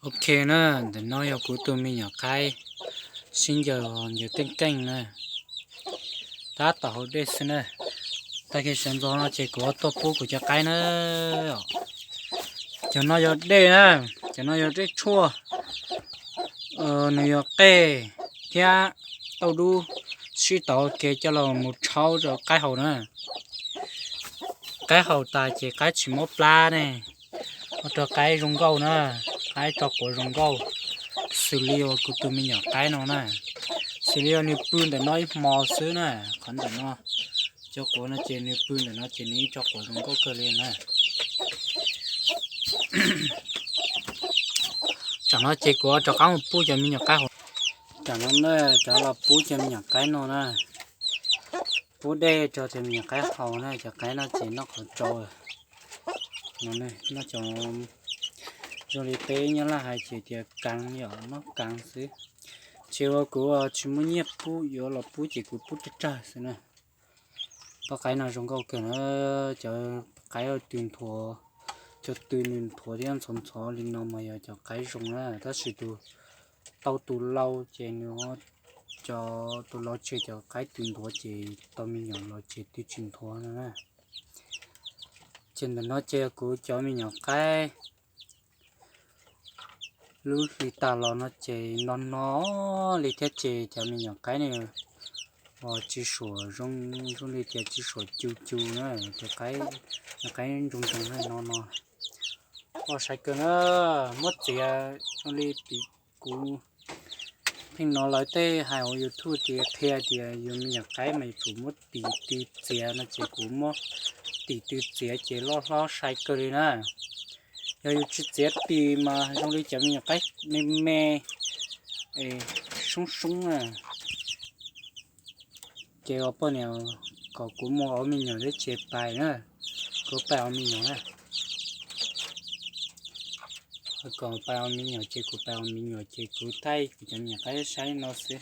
Ok na, ntawm no yog kuv tus me nyuam qaib sib ncaws ncaws keej keej na, tab tom haus dej xwb na. Tag kis sawv ntxov no ces kuv ho tuaj pub kuv cov qaib na. Cov no yog dej na, cov no yog dej tshuaj, nws yog qej thiab tauj dub sib tauv ua ke coj los mus tshaub rau qaib haus na. Qaib haus tas ces qaib tsis mob plab ne, ua rau qaib zoo nkauj na, qaib tso quav zoo nkauj, xws li uas kuv tus me nyuam qaib no na, xws li uas nws pw ntawm no ib hmo xwb na, qhov ntawm no, cov quav no ces nws pw ntawm no ces nws tso quav zoo nkauj kawg li na. Tsam no ces kuv rov qab mus pub cov me nyuam qaib haus. Tsam no na, rov los pub cov me nyuam qaib no na, pub dej rau cov me nyuam qaib haus na, cov qaib no ces noj qhov tsau no, noj cov, zoo li peb Nyab Laj hais ces tias kav yom, noj kav xwb. Ces uas kuv tsis muaj nyiaj pub, yuav los pub ces kuv pub tsawg tsawg xwb na. Poj qaib no zoo nkauj kawg na, cov qaib tw nthuav, cov tw nws nthuav thiab ntxhov ntxhov li no mas yog cov qaib zoo na, tab sis tus, tau tus laus ces nws, cov, tus laus tseg cov qaib tw nthuav ces tau me nyuam los ces twb tsis nthuav no na. Ces ntawm no ces kuv cov me nyuam qaib lub hli tas los no ces no no li thiab ces cov me nyuam qaib ne, uas tsis suam zoo, zoo li tias tsis suam cu cu na, cov qaib, nyuam qaib ntsoog ntsoog no no, loj sai kawg na, muab txiav zoo li tim kuv pheej hnov lawv tej hais hauv YouTube tias qhia tias yus me nyuam qaib mas yuav tsum muab tis tw txiav no ces kuv muab tis tw txiav ces loj hlob sai kawg li na. Yog yus tsis txiav tis mas zoo li cov me nyuam qaib me me, soob soob na. Ces ua poj niam kom kuv mus ua me nyuam thiab ces pais na, kuv pais ua me nyuam na. Kom pais ua me nyuam ces kuv pais ua me nyuam ces kuv thaij kuv cov me nyuam qaib saib no xwb.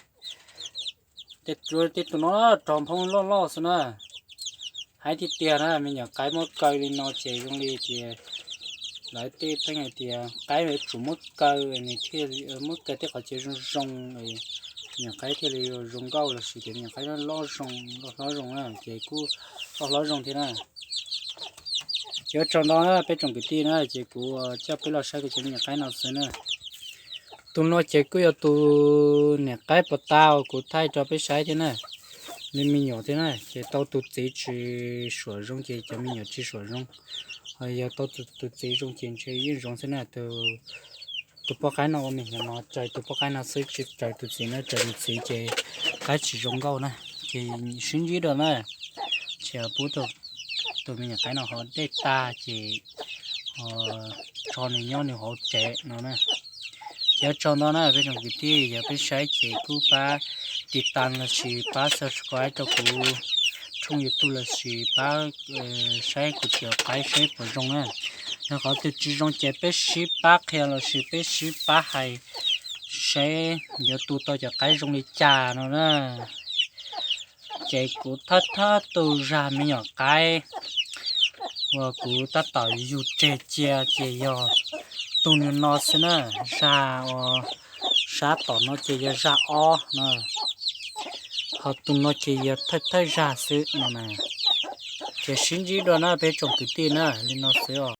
Tej tus no rog nphoo loj loj xwb na. Hais tiag tiag na, me nyuam qaib muab kaw li no ces zoo li tias lawv tej pheej hais tias qaib yuav tsum muab kaw, nws thiaj li muab kaw tej qhov tsev zoo zoo, me nyuam qaib thiaj li zoo nkauj lossis tias me nyuam qaib loj zoo, loj hlob zoo na, ces kuj loj hlob zoo thiab na. Ces ua tsaug ntau na peb tsoom kwv tij na, ces kuv coj peb los saib kuv cov me nyuam qaib no xwb na. Tus no ces kuj yog tus niam qaib puas tau kuv thaij rau peb saib thiab na. Li me nyuam thiab na, ces tau tus txiv tsis suam zoo ces cov me nyuam tsis suam zoo. Ho yog tau tus txiv zoo ces ntshe yeej zoo xwb na. Tus poj qaib no ua me nyuam no raws tus poj qaib no xwb, tsis raws tus txiv na, raws tus txiv ces qaib tsis zoo nkauj na. Ces sib ntsib dua na, ces pub tus me nyuam qaib no haus dej tag ces tso nws nyob nws hauv tsev no na. Ces ua tsaug ntau na peb tsoom kwv tij, yog peb saib ces kuj pab tiv tas lossis pab subscribe rau kuv tshooj YouTube lossis pab saib kuv cov qaib saib puas zoo na. Yog qhov twg tsis zoo ces peb sib pab qhia lossis peb sib pab hais saib yuav tu tau cov qaib zoo li cas no na. Ces kuv thawj thawj tus zag me nyuam qaib uas kuv tab tom yug tseg cia ces yog tus nws no xwb na, zag uas sab tom no ces yog zag ob no, ho tus no ces yog thawj thawj zag xwb no na. Ces sib ntsib dua na peb tsoom kwv tij na, li no xwb os.